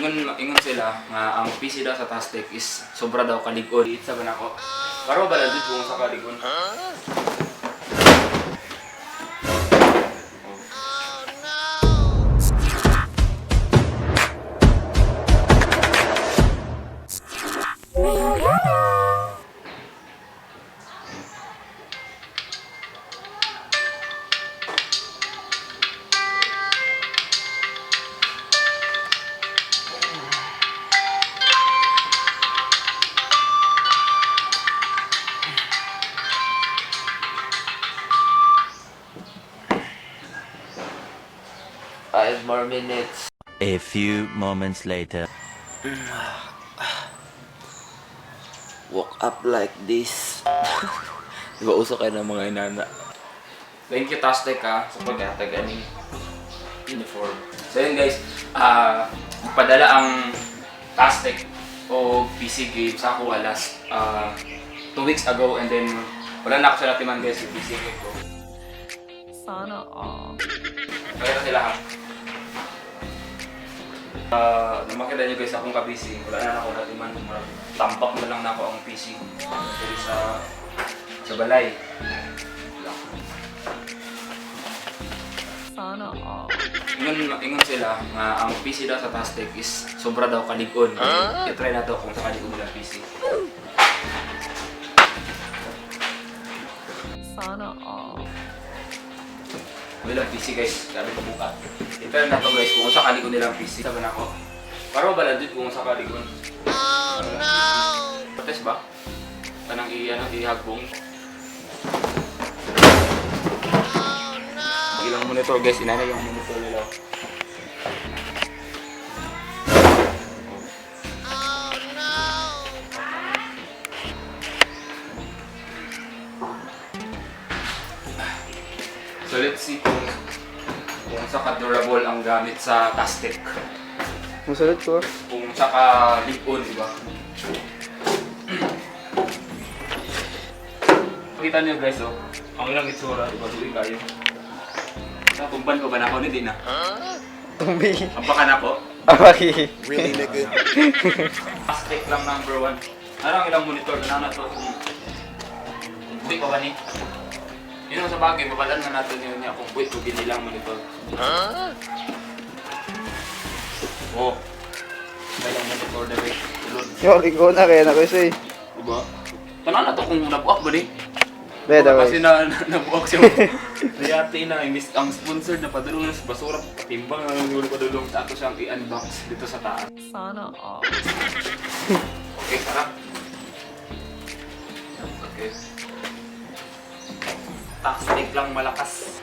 Ingon sila nga ang PC daw sa Tastec is sobra daw kalig-on. Itsa ba nako? Karo ba lang kung sa kalig-on? 5 more minutes. A few moments later. Walk up like this. Di ba uso kayo ng mga inana? Thank you, Tastec, ha, sa paghatag ani uniform. So yun guys, padala ang Tastec o PC game sa ako last 2 weeks ago, and then wala na ako sa natiman guys yung PC game ko. Sana all. Kaya sila ha. Nung makita nyo guys akong ka-busy, wala na ako natiman. Murag tampak na lang na ako ang PC. Dito sa balay. Wala. Sana all. Ingon sila nga ang PC daw sa Tastec is sobra daw kalig-on. I-try na to kung sa kalig-on nila PC. Sana all. Wala PC guys, grabe ka buka. I-try na to guys kung sa kalig-on nila ang PC. Sabi na ako. Para ba lang kung sa kalig-on? Oh no! Test ba? Kanang i ano ihagbong. Oh no! Ilang monitor guys, inana yung monitor nila. So let's see kung sa ka-durable ang gamit sa Tastec. Masulot ko. Kung sa ka-ligon, di ba? Pakita niyo guys, oh. Ang ilang itsura, di ba? Suwi kayo. Natumban ko ba na ako? Hindi na. Tumbi. Ang baka na po. Abaki. Really, nigga? Tastec lang number one. Ano ang ilang monitor? Ano na to? Kung buwi pa ba ni? Yun ang sa bagay, babalan na natin yun niya kung buwi ko nilang monitor. Oh. May ilang monitor na ba? Tulod. Yo, ikaw na kaya na ko eh. Diba? Tanaw na to kung nabuak ba ni? Beda Kasi guys. na nabuak siya. Dayati na, miss ang sponsor na padulong sa basura, patimbang na lang yung padulong. Sa ato siyang i-unbox dito sa taas. Sana all. Okay, tara. Okay. Toxic lang malakas.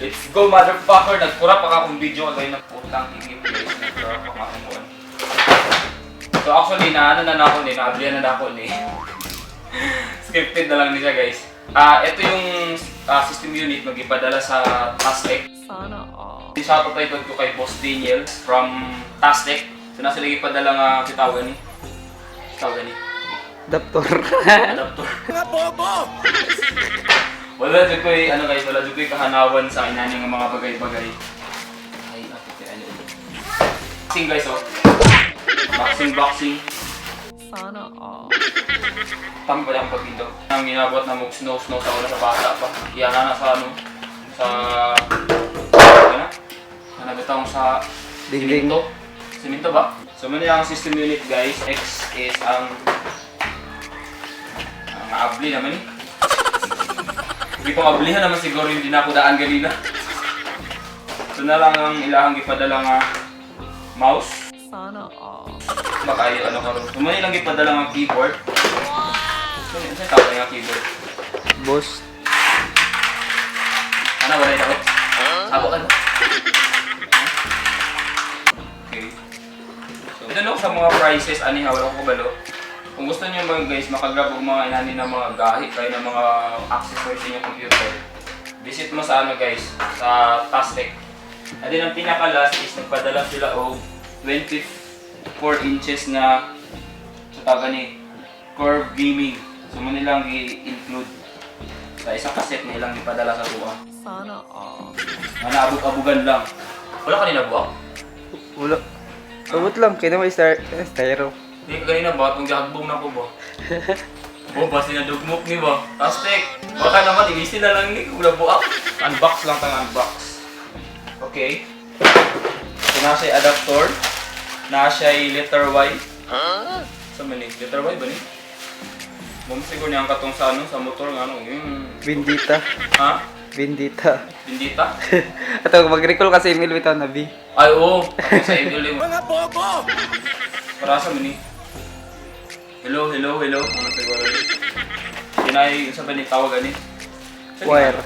Let's go, motherfucker! Nagkura pa ka akong video kagaya ng putang igip guys. Nagkura pa ka akong buwan. So actually, naano na na ako ni, naablihan na na ako ni. Scripted na lang ni siya guys. Ito yung system unit magipadala sa Tastec. Sana all. Shoutout tayo ko kay Boss Daniel from Tastec. So nasa lagi padala nga kitawa ni. Kitawa ni. Daptor. Adaptor. Mga bobo! Wala jud ko'y ano guys, wala jud ko'y kahanawan sa inani nga mga bagay-bagay. Ay, ate kay ano ulit. Boxing guys oh. Boxing, boxing. Sana all. Tama ba ang pagbindo? Ang ginabot na mog snow snow sa una sa bata pa. Iyan na sa ano sa ano? Ano bitong sa Dingding. Simento. Simento ba? So muna ang system unit guys. X is ang abli naman eh. Hindi pa ablihan naman siguro yung dinakudaan ganina. So na lang ang ilahang gipadala nga mouse. Sana all. Baka ay ano karon. So muna ilang gipadala nga keyboard. So yun sa tawag nga keyboard. Boss. Ano wala ito? Sabo ka no? Okay. So, ito no, sa mga prices, ani ha, wala ko kabalo. Kung gusto niyo mga guys, makagrab og mga inani ng mga gahi kayo ng mga accessories sa inyong computer, visit mo sa ano guys, sa Tastec. And then ang pinaka last is nagpadala sila og 24 inches na sa tawag ni Curve Gaming. So mo nilang i-include sa isang cassette na ilang ipadala sa tuwa. Sana all. Nga naabog-abugan lang. Wala ka nila buwak? Wala. Ubot lang, kaya naman star styro. Hindi ka kanina ba? Itong gihagbong na ko ba? Oh, basta na dugmok ni ba? Tastic! Baka naman, ilisi na lang ni kung nabuak. Unbox lang tang unbox. Okay. So, nasa yung adapter. Nasa yung letter Y. Huh? Sa mani? Letter Y ba ni? Bum siguro niya ang katong sa ano, sa motor nga ano. Yung... Bindita. Ha? Bindita. Bindita? Ato, mag-recall kasi email bitaw na B. Ay, oo. Katong sa email mo. Mga bobo! Para sa mani. Hello, hello, hello. Ano siguro ni? Kinay, sa ba ni tawag ani? Wire.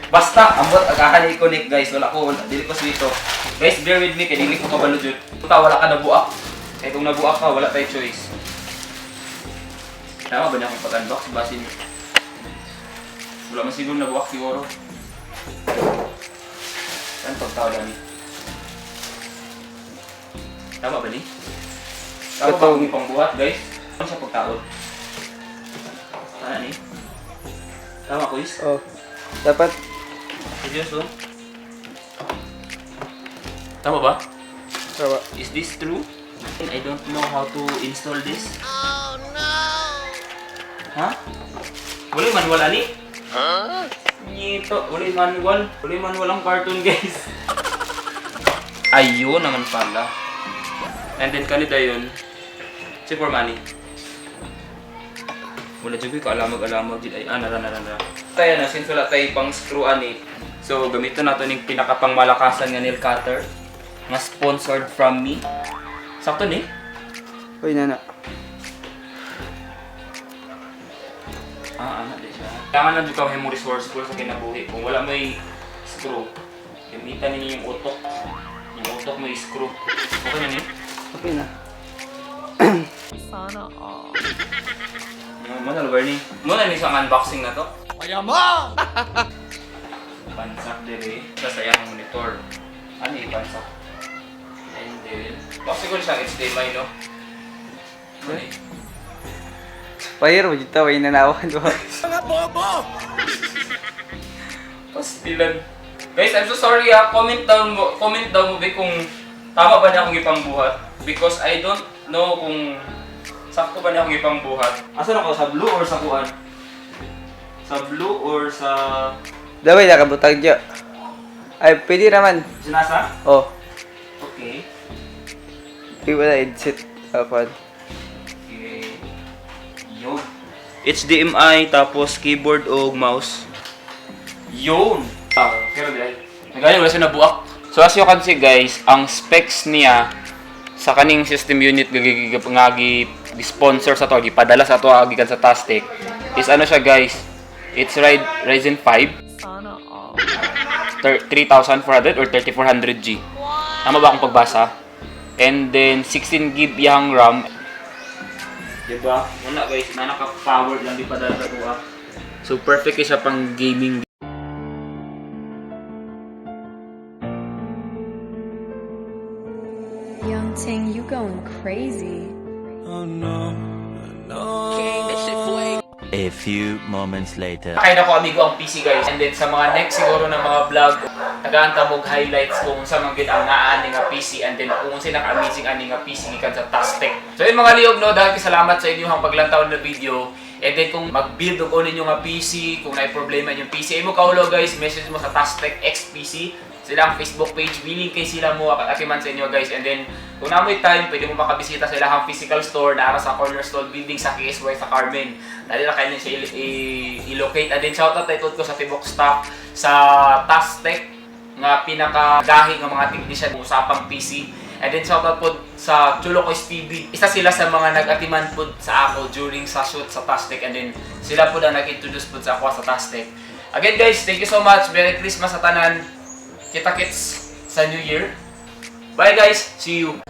Basta, ambot agahan i-connect guys. Wala ko, wala, dili ko dito. Guys, bear with me kay dili ko kabalo jud. Puta, wala ka nabuak. Kay kung nabuak ka, wala tay choice. Tama ba niya akong pag-unbox? Basin. Wala man siguro nabuak siguro. Saan pagtawag ni? Tama ba ni? Tama ba akong pangbuhat guys? Ano siya pagtaod? Tama ni? Tama, quiz? Oh. Dapat Seryoso? Tama ba? Tama. Is this true? I don't know how to install this. Oh no! Ha? Wala manual ani? Huh? Nito, wala manual. Wala manual ang cartoon, guys. Ayun naman pala. And then kanida yun. Si for money. Wala jud ko'y kaalamag-alamag jud ay ah nara nara nara. Kaya na since wala tayo pang screw ani. So gamiton nato ning pinakapangmalakasan nga nail cutter nga sponsored from me. Sakto ni? Uy, nana. Ah, ana di siya. Kailangan lang jud ka mo resourceful sa kinabuhi. Kung wala may screw, gamitan ninyo yung utok. Yung utok may screw. Okay na ni? Okay na. Sana all. Mo na lugar ni. Mo na ni sa unboxing na to. Payama! Pansak dire sa sayang monitor. Ano yung pansak? And then, baka siguro siyang HDMI, no? Ano eh? Wire mo dito, way nanawan ba? Pastilan. Guys, I'm so sorry ah. Comment down mo be kung tama ba na akong ipangbuhat. Because I don't know kung sakto ba na akong ipangbuhat. Asa na ako? Sa blue or sa kuan? Sa blue or sa... Daway nakabutag dyo. Ay, pwede naman. Sinasa? Oh, Okay. di ba na headset? Kapan. Okay. Yun. HDMI tapos keyboard o mouse. Yun. Ah, pero dahil. Nagaya wala siya nabuak. So as you can see guys, ang specs niya sa kaning system unit nga gi sponsor sa to, gipadala sa to gikan sa Tastec is ano siya guys? It's Ryzen 5 Sana all. 3400 or 3400G. Tama ba akong pagbasa? And then 16 GB yang RAM. Diba? Wala guys, na naka-power lang di pa dala sa tuwa. So perfect siya pang gaming. Young Ting, you going crazy. A few moments later. Kaya na ko amigo ang PC guys. And then sa mga next siguro na mga vlog, tagaan ta mog highlights kung sa mga gid ang naa ani nga PC and then kung unsa naka-amazing ani nga PC gikan sa Tastec. So yun mga liog no, dahil salamat sa inyong paglantaw na video. And then kung mag-build og ninyo nga PC, kung naay problema inyong PC, ay mo kaulo guys, message mo sa Tastec XPC. Sila ang Facebook page, willing kay sila mo atiman sa inyo guys. And then kung namoy time, pwede mo makabisita sa ilahang physical store na ara sa Cornerstone Building sa KSY sa Carmen. Dali na kayo siya i-locate. And then shoutout tayo ko sa Tibok staff sa Tastec nga pinakagahi nga mga technician usapang PC. And then shoutout po sa Chulo Kois TV. Isa sila sa mga nag-atiman po sa ako during sa shoot sa Tastec. And then sila po na nag-introduce po sa ako sa Tastec. Again guys, thank you so much. Merry Christmas sa tanan. Kita-kits sa New Year. Bye guys. See you.